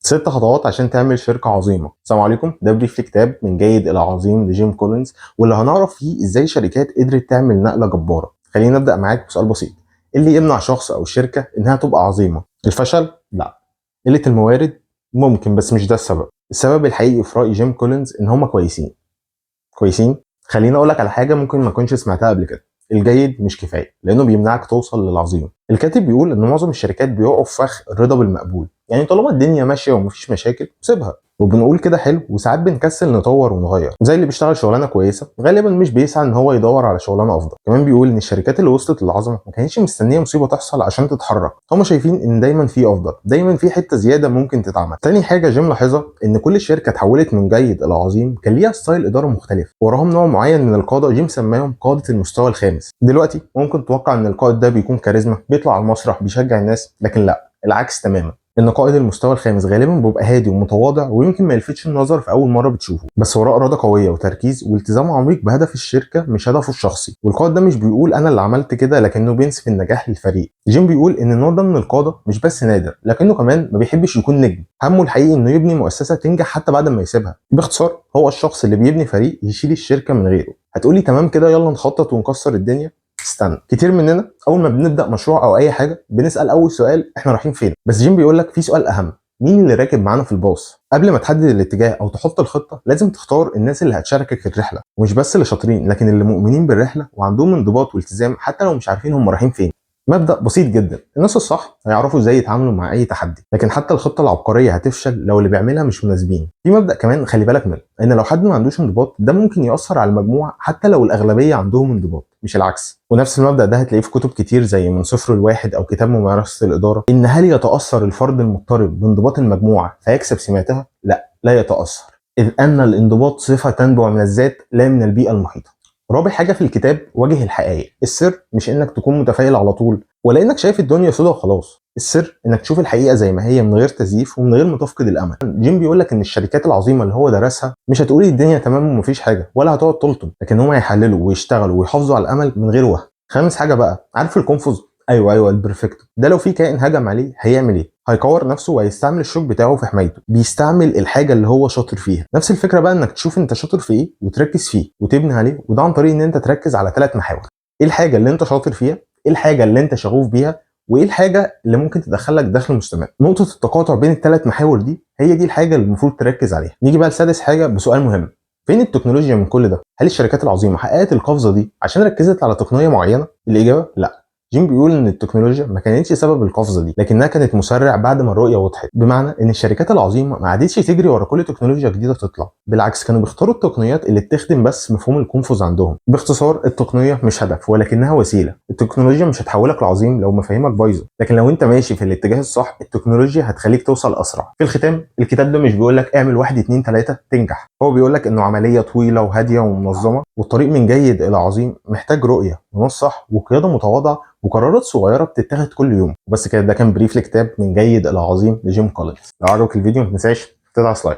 6 خطوات عشان تعمل شركة عظيمة. السلام عليكم، ده brief لكتاب من جيد إلى عظيم لجيم كولينز، واللي هنعرف فيه إزاي شركات قدرت تعمل نقلة جبارة. خلينا نبدأ معاك بسؤال بسيط: إيه اللي يمنع شخص أو شركة إنها تبقى عظيمة؟ الفشل؟ لا. قلة الموارد؟ ممكن، بس مش ده السبب. السبب الحقيقي في رأي جيم كولينز إن هما كويسين. كويسين؟ خليني أقول لك على حاجة ممكن ما كنتش سمعتها قبل كده: الجيد مش كفاية لانه بيمنعك توصل للعظيم. الكاتب بيقول ان معظم الشركات بيقعوا في فخ الرضا بالمقبول، يعني طالما الدنيا ماشية ومفيش مشاكل سيبها. وبنقول كده حلو، وساعات بنكسل نطور ونغير. زي اللي بيشتغل شغلانة كويسة غالبا مش بيسعى ان هو يدور على شغلانة افضل. كمان بيقول ان الشركات اللي وصلت للعظمه ما كانتش مستنيه مصيبة تحصل عشان تتحرك، هم شايفين ان دايما في افضل، دايما في حتة زيادة ممكن تتعمل. تاني حاجة جيم لاحظها ان كل شركة اتحولت من جيد الى عظيم كان ليها style ادارة مختلف، وراهم نوع معين من القادة جيم سماهم قاده المستوى الخامس. دلوقتي ممكن تتوقع ان القائد ده بيكون كاريزما، بيطلع على المسرح، بيشجع الناس، لكن لا، العكس تماما. ان قائد المستوى الخامس غالبا بيبقى هادي ومتواضع، ويمكن ما يلفتش النظر في اول مرة بتشوفه، بس وراه اراده قوية وتركيز والتزام عميق بهدف الشركة مش هدفه الشخصي. والقائد ده مش بيقول انا اللي عملت كده، لكنه بينسب النجاح للفريق. جيم بيقول ان النوع ده من القادة مش بس نادر، لكنه كمان ما بيحبش يكون نجم. همه الحقيقي انه يبني مؤسسة تنجح حتى بعد ما يسيبها. باختصار، هو الشخص اللي بيبني فريق يشيل الشركة من غيره. هتقولي تمام كده، يلا نخطط ونكسر الدنيا. استنى، كتير مننا اول ما بنبدا مشروع او اي حاجة بنسال اول سؤال: احنا رايحين فين؟ بس جيم بيقول لك في سؤال اهم: مين اللي راكب معانا في الباص؟ قبل ما تحدد الاتجاه او تحط الخطة لازم تختار الناس اللي هتشاركك في الرحله، ومش بس اللي شاطرين، لكن اللي مؤمنين بالرحله وعندهم انضباط والتزام حتى لو مش عارفين هم رايحين فين. مبدأ بسيط جدا: الناس الصح هيعرفوا ازاي يتعاملوا مع اي تحدي، لكن حتى الخطة العبقرية هتفشل لو اللي بيعملها مش مناسبين. في مبدأ كمان خلي بالك منه، ان لو حد ما عندوش انضباط ده ممكن يأثر على المجموعة حتى لو الأغلبية عندهم انضباط، مش العكس. ونفس المبدأ ده هتلاقيه في كتب كتير زي من صفر لواحد او كتاب ممارسة الإدارة، ان هل يتأثر الفرد المضطرب بانضباط المجموعة فيكسب سماتها؟ لا، لا يتأثر، إذ أن الانضباط صفة تنبع من الذات لا من البيئة المحيطة. رابع حاجة في الكتاب: واجه الحقائق. السر مش انك تكون متفائل على طول ولا انك شايف الدنيا سودا وخلاص، السر انك تشوف الحقيقة زي ما هي من غير تزييف ومن غير ما تفقد الامل. جيم بيقول لك ان الشركات العظيمة اللي هو درسها مش هتقول الدنيا تمام ومفيش حاجة ولا هتقعد تلطم، لكن هم هيحللوا ويشتغلوا ويحافظوا على الامل من غير وهم. خامس حاجة بقى، عارف القنفذ؟ ايوه، ال perfecto ده لو في كائن هجم عليه هيعمل ايه؟ هيكور نفسه وهيستعمل الشوك بتاعه في حمايته، بيستعمل الحاجة اللي هو شاطر فيها. نفس الفكرة بقى، انك تشوف انت شاطر في ايه وتركز فيه وتبني عليه، وده عن طريق ان انت تركز على 3 محاور: ايه الحاجة اللي انت شاطر فيها، ايه الحاجة اللي انت شغوف بيها، وايه الحاجة اللي ممكن تدخلك دخل مستمر. نقطة التقاطع بين الثلاث محاور دي هي دي الحاجة اللي المفروض تركز عليها. نيجي بقى لسادس حاجة بسؤال مهم: فين التكنولوجيا من كل ده؟ هل الشركات العظيمة حققت القفزة دي عشان ركزت على تقنية معينة؟ الاجابة لا. جيم بيقول ان التكنولوجيا ما كانتش سبب القفزة دي، لكنها كانت مسرع بعد ما الرؤية وضحت. بمعنى ان الشركات العظيمة ما عادتش تجري ورا كل تكنولوجيا جديدة تطلع، بالعكس كانوا بيختاروا التقنيات اللي بتخدم بس مفهوم القنفذ عندهم. باختصار، التقنية مش هدف ولكنها وسيلة. التكنولوجيا مش هتحولك لعظيم لو مفاهيمك بايظة، لكن لو انت ماشي في الاتجاه الصح التكنولوجيا هتخليك توصل اسرع. في الختام، الكتاب ده مش بيقول لك اعمل 1 2 3 تنجح، هو بيقول لك انه عملية طويلة وهاديه ومنظمة، والطريق من جيد الى عظيم محتاج رؤية وناس صح وقيادة متواضعة وقرارات صغيرة بتتاخد كل يوم. وبس كده، ده كان brief لكتاب من جيد الى عظيم لجيم كولينز. لو عجبك الفيديو ما تنساش تدعس like.